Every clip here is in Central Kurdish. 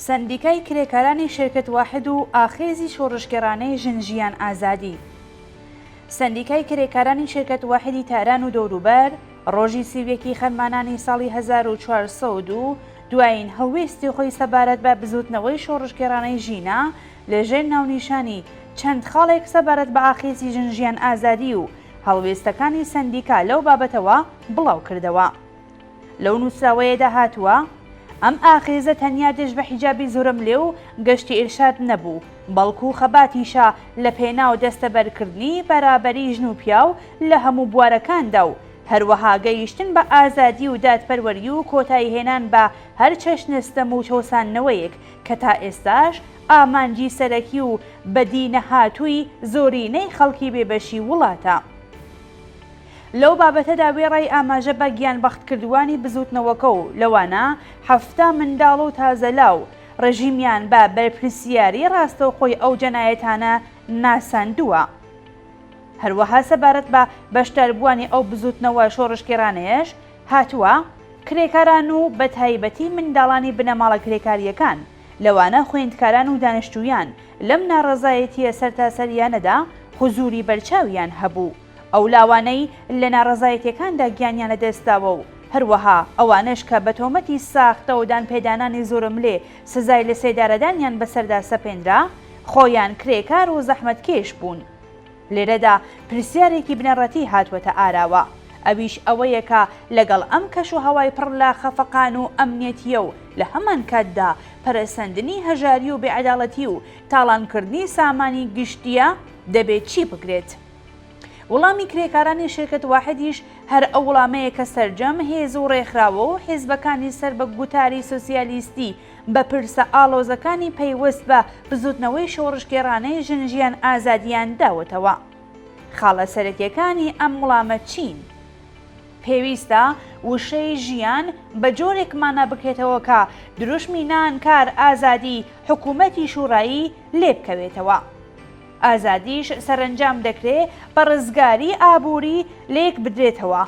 سەندیکای کرێکارانی شرکت واحد و ئاخێزی شۆڕشگێڕانەی ژن ژیان ئازادی. سەندیکای کرێکارانی شرکت واحدی تاران و دەوروبەر ڕۆژی 31 ی خەرمانانی ساڵی 1402 دوایین هەڵوێستی خۆی سەبارەت بە بزووتنەوەی شۆڕشگێڕانەی ژینا لە ژێر ناونیشانی چەند خاڵێک سەبارەت بە ئاخێزی ژن ژیان ئازادی و هەڵوێستەکانی سەندیکا لەو بابەتەوە بڵاو کردەوە. لەو نووسراوەیەدا هاتووە، ئەم ئاخێزە تەنیا دژ بە حیجابی زۆرەملێ و گەشتی ئیرشاد نەبوو، بەڵکوو خەباتیشە لە پێناو دەستەبەرکردنی بەرابەری ژن و پیاو لە هەموو بوارەکاندا و هەروەها گەیشتن بە ئازادی و دادپەروەری و کۆتاییهێنان بە هەر چەشنە ستەم و چەوساندنەوەیەک کە تا ئێستاش ئامانجی سەرەکی و بەدینەهاتووی زۆرینەی خەڵکی بێبەشی وڵاتە. لەو بابەتەدا وێڕای ئاماژە بە گیانبەختکردووانی بزووتنەوەکە و لەوانە 70 منداڵ و تازەلاو، ڕێژیمیان بە بەرپرسیاری ڕاستەوخۆی ئەو جەنایەتانە ناساندووە. هەروەها سەبارەت بە بەشداربووانی ئەو بزووتنەوە شۆڕشگێڕانەیەش هاتووە، کرێکاران و بەتایبەتی منداڵانی بنەماڵە کرێکارییەکان، لەوانە خوێندکاران و دانیشتوویان، لەم ناڕەزایەتییە سەرتاسەرییانەدا حوزووری بەرچاویان هەبوو. ئەو لاوانەی لە ناڕەزایەتییەکاندا گیانیان لەدەستداوە و هەروەها ئەوانەش کە بە تۆمەتی ساختە و دانپێدانانی زۆرەملێ سزای لەسێدارەدانیان بەسەردا سەپێنرا، خۆیان کرێکار و زەحمەتکێش بوون. لێرەدا پرسیارێکی بنەڕەتی هاتووەتە ئاراوە، ئەویش ئەوەیە کە لەگەڵ ئەم کەشوهەوای پڕ لە خەفەقان و ئەمنیەتییە و لە هەمانکاتدا پەرەسەندنی هەژاری و بێعەداڵەتی و تاڵانکردنی سامانی گشتییە، دەبێ چی بکرێت؟ وڵامی کرێکارانی شرکت واحدیش هەر ئەو وڵامەیە کە سەرجەم هێز و ڕێکخراوە و حیزبەکانی سەر بە گوتاری سۆسیالیستی بە پرسە ئاڵۆزەکانی پەیوەست بە بزوتنەوەی شۆڕشگێڕانەی ژن ژیان ئازادییان داوەتەوە. خاڵە سەرەکیەکانی ئەم وڵامە چین؟ پێویستە وشەی ژیان بە جۆرێک مانا بکرێتەوە کە دروشمی نان، کار، ئازادی، حکوومەتی شووڕایی لێ بکەوێتەوە. ئازادیش سەرەنجام دەکرێ بە ڕزگاری ئابووری لێک بدرێتەوە.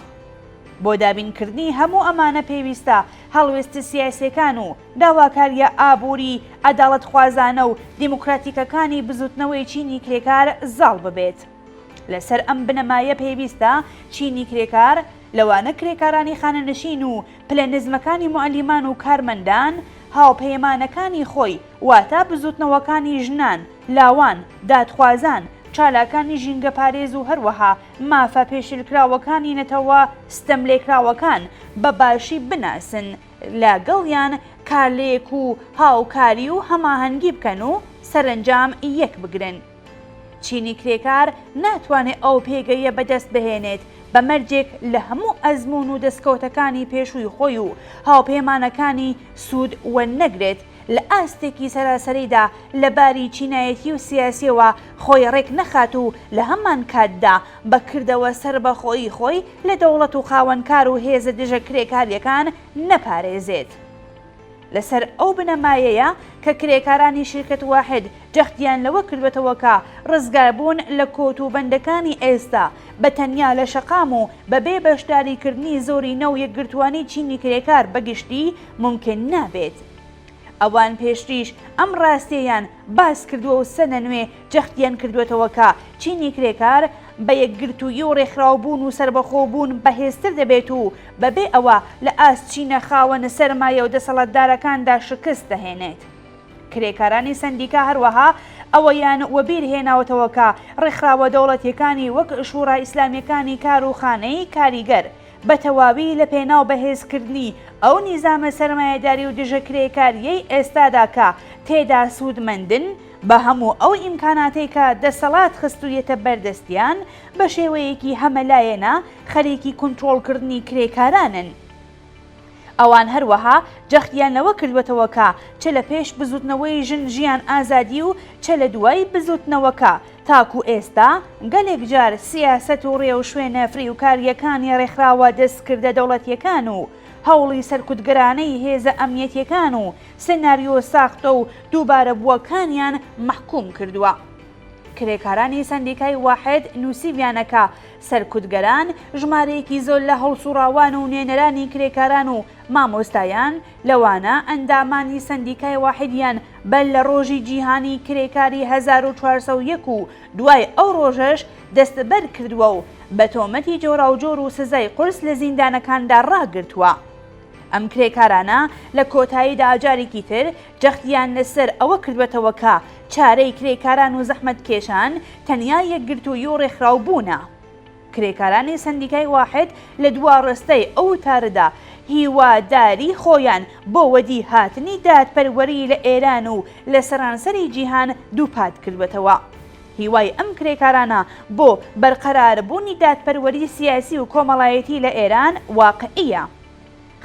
بۆ دابینکردنی هەموو ئەمانە پێویستە هەڵوێستە سیاسیەکان و داواکاریە ئابووری عەداڵەتخوازانە و دیموکراتیکەکانی بزوتنەوەی چینی کرێکار زاڵ ببێت. لەسەر ئەم بنەمایە پێویستە چینی کرێکار، لەوانە کرێکارانی خانەنشین و پلە نزمەکانی موعەلیمان و کارمەندان، هاوپەیمانەکانی خۆی واتە بزوتنەوەکانی ژنان، لاوان، دادخوازان، چالاکانی ژینگەپارێز و هەروەها مافە پێشێلکراوەکانی نەتەوە ستەملێکراوەکان بە باشی بناسن، لە گەڵیان کارلێک و هاوکاری و هەماهەنگی بکەن و سەرەنجام یەک بگرن. چینی کرێکار ناتوانێ ئەو پێگەیە بەدەست بهێنێت بە مەرجێک لە هەموو ئەزموون و دەستکەوتەکانی پێشووی خۆی و هاوپەیمانەکانی سوود وەرنەگرێت، لە ئاستێکی سەراسەریدا لە باری چینایەتی و سیاسیەوە خۆی ڕێک نەخات و لە هەمان کاتدا بە کردەوە سەربەخۆیی خۆی لە دەوڵەت و خاوەنکار و هێزە دژە کرێکاریەکان نەپارێزێت. لەسەر ئەو بنەمایەیە کە کرێکارانی شیرکەت واحد جەختیان لەوە کردوەتەوە کە ڕزگاربوون لە کۆت و بەندەکانی ئێستا بە تەنیا لە شەقام و بە بێ بەشداریکردنی زۆرینە و یەکگرتووانی چینی کرێکار بە گشتی مومکن نابێت. ئەوان پێشتریش ئەم ڕاستیەیان باس کردووە و سەرلەنوێ جەختیان کردووەتەوە کە چینی کرێکار بە یەکگرتوویی و ڕێکخراوبوون و سەربەخۆبوون بەهێزتر دەبێت و بەبێ ئەوە لە ئاست چینە خاوەن سەرمایە و دەسەڵاتدارەکاندا شکست دەهێنێت. کرێکارانی سەندیکا هەروەها ئەوەیان وەبیر هێناوەتەوە کە ڕێکخراوە دەوڵەتیەکانی وەک شوڕا ئیسلامیەکانی کار و خانەی کاریگەر بە تەواوی لە پێناو بەهێزکردنی ئەو نیزامە سەرمایەداری و دژە کرێکارییەی ئێستادا کە تێدا سوودمەندن بە هەموو ئەو ئیمکاناتەی کە دەسەڵات خستوویەتە بەردەستیان بە شێوەیەکی هەمەلایەنە خەریکی کونترۆڵکردنی کرێکارانن. ئەوان هەروەها جەختیان لەوە کردووەتەوە کە چ لە پێش بزووتنەوەی ژن ژیان ئازادی و چ لە دوای بزووتنەوەکە تاکو ئێستا گەلێک جار سیاسەت و ڕێوشوێنە فریوکارییەکانی ڕێکخراوە دەستکردە دەوڵەتییەکان و هەوڵی سەرکوتگەرانەی هێزە ئەمنیەتییەکان و سناریۆ ساختە و دووبارەبووەکانیان مەحکووم کردووە. کرێکارانی سەندیکای واحد نووسیویانە کە سەرکوتگەران ژمارەیەکی زۆر لە هەڵسوڕاوان و نوێنەرانی کرێکاران و مامۆستایان لەوانە ئەندامانی سەندیکای واحدیان بەر لە ڕۆژی جیهانی کرێکاری 1401 و دوای ئەو ڕۆژەش دەستبەر کردووە و بە تۆمەتی جۆراوجۆر و سزای قورس لە زیندانەکاندا ڕاگرتووە. ئەم کرێکارانە لە کۆتاییدا جارێکی تر جەختیان لەسەر ئەوە کردووەتەوە کە چارەی کرێکاران و زەحمەتکێشان تەنیا یەکگرتوویی و ڕێکخراوبوونە. کرێکارانی سەندیکای واحد لە دوا ڕستەی ئەو وتارەدا هیواداری خۆیان بۆ وەدیهاتنی دادپەروەری لە ئێران و لە سەرانسەری جیهان دووپات کردووەتەوە. هیوای ئەم کرێکارانە بۆ بەرقەراربوونی دادپەروەری سیاسی و کۆمەڵایەتی لە ئێران واقعییە.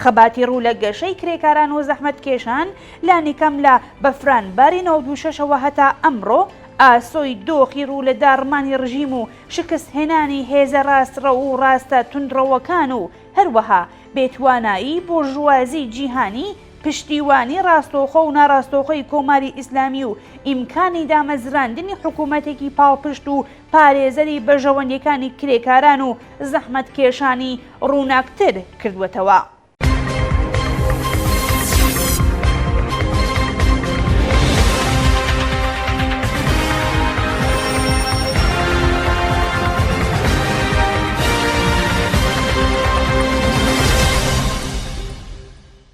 خەباتی ڕوو لە گەشەی کرێکاران و زەحمەتکێشان لانیکەم لە بەفرانباری 96 ەوە هەتا ئەمڕۆ ئاسۆی دۆخی ڕوو لە داڕمانی ڕژیم و شکستهێنانی هێزە ڕاستڕەو و ڕاستە توندڕەوەکان و هەروەها بێتوانایی بۆرژوازی جیهانی پشتیوانی ڕاستەوخۆ و ناڕاستەوخۆی کۆماری ئیسلامی و ئیمکانی دامەزراندنی حکوومەتێکی پاڵپشت و پارێزەری بەرژەوەندییەکانی کرێکاران و زەحمەتکێشانی ڕووناکتر کردووەتەوە.